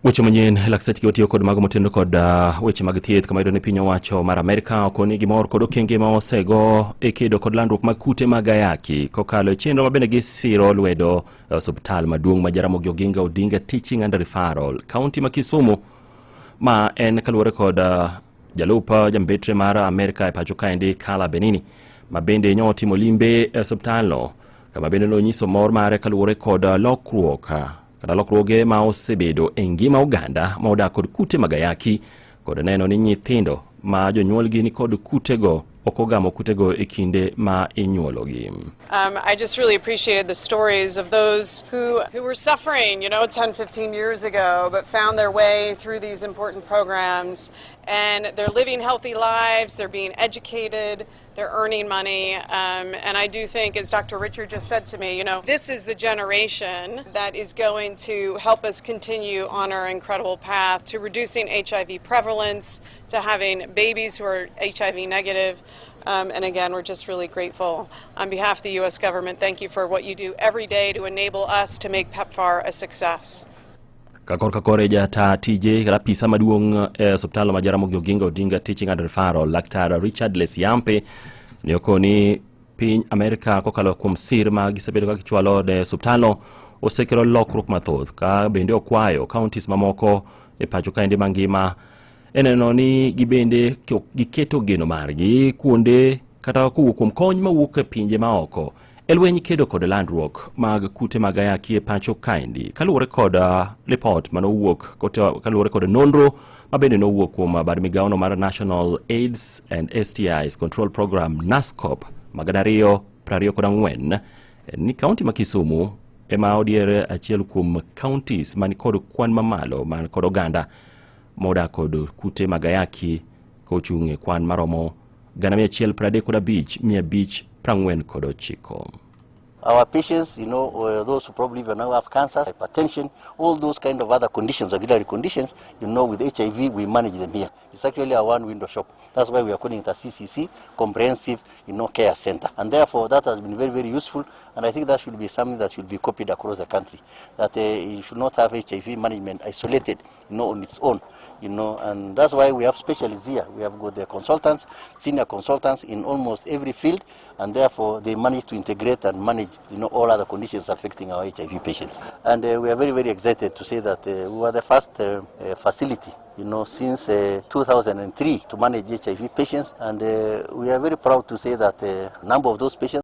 Weche manyien lakseche watiyo kod mago motenore kod weche mag thieth kama iyudo ni piny owacho mar Amerka okoni gimor kod okenge ma osego e kedo kod landruok mag kute mag ayaki kokalo e chenro ma bende gisiro lwedo e osiptal maduong' ma Jaramogi Oginga Odinga Teaching and Referral kaunti ma Kisumu ma en kaluwore kod jalup jambetre mar Amerka e pacho kaendi Carla Benini ma bende nyo otimo limbe e osiptalno kama bende nonyiso mor mare kaluwore kod lokruok kata lokruoge ma osebedo e ngima oganda ma odak kod kute mag ayaki kod neno ni nyithindo ma jonyuolgi ni kod kutego ok ogamo kutego e kinde ma inyuologi. I just really appreciated the stories of those who were suffering 10, 15 years ago, but found their way through these important programs. And they're living healthy lives, they're being educated, they're earning money. And I do think, as Dr. Richard just said to me, this is the generation that is going to help us continue on our incredible path to reducing HIV prevalence, to having babies who are HIV negative. And again, we're just really grateful. On behalf of the U.S. government, thank you for what you do every day to enable us to make PEPFAR a success. Ka korka kore jata tije kata apisa maduong' e osiptal ma Jaramogi Oginga Odinga Teaching and Referral Laktar Richard Lesiampe ne okoni piny Amerka kokalo kuom sir ma gisebedo ka gichwalo ne osiptalno osekelo lokruok mathoth ka bende okwayo counties mamoko e pacho kaendi mangima e neno ni gibende giketo geno margi kuonde kata kowuok kuom kony mawuok e pinje maoko e lweny kedo kod landruok mag kute mag ayaki e pacho kaendi kaluwore kod lipot manowuok kaluwore kod nonro ma bende nowuok kuom bad migawono mar National AIDS and STIs Control Program NASCOP mag 2024 ni kaunti ma Kisumu ema odier achiel kuom counties man kod kwan mamalo man kod oganda modak kod kute mag ayaki kochung' e kwan maromo 135,549. Our patients, those who probably even now have cancer, hypertension, all those kind of other conditions, auxiliary conditions, with HIV, we manage them here. It's actually a one-window shop. That's why we are calling it a CCC, Comprehensive Care Center. And therefore, that has been very, very useful, and I think that should be something that should be copied across the country, that you should not have HIV management isolated on its own, and that's why we have specialists here. We have got the consultants, senior consultants in almost every field, and therefore they manage to integrate and manage all other conditions affecting our HIV patients. And we are very, very excited to say that we were the first facility since 2003 to manage HIV patients. And we are very proud to say that a number of those patients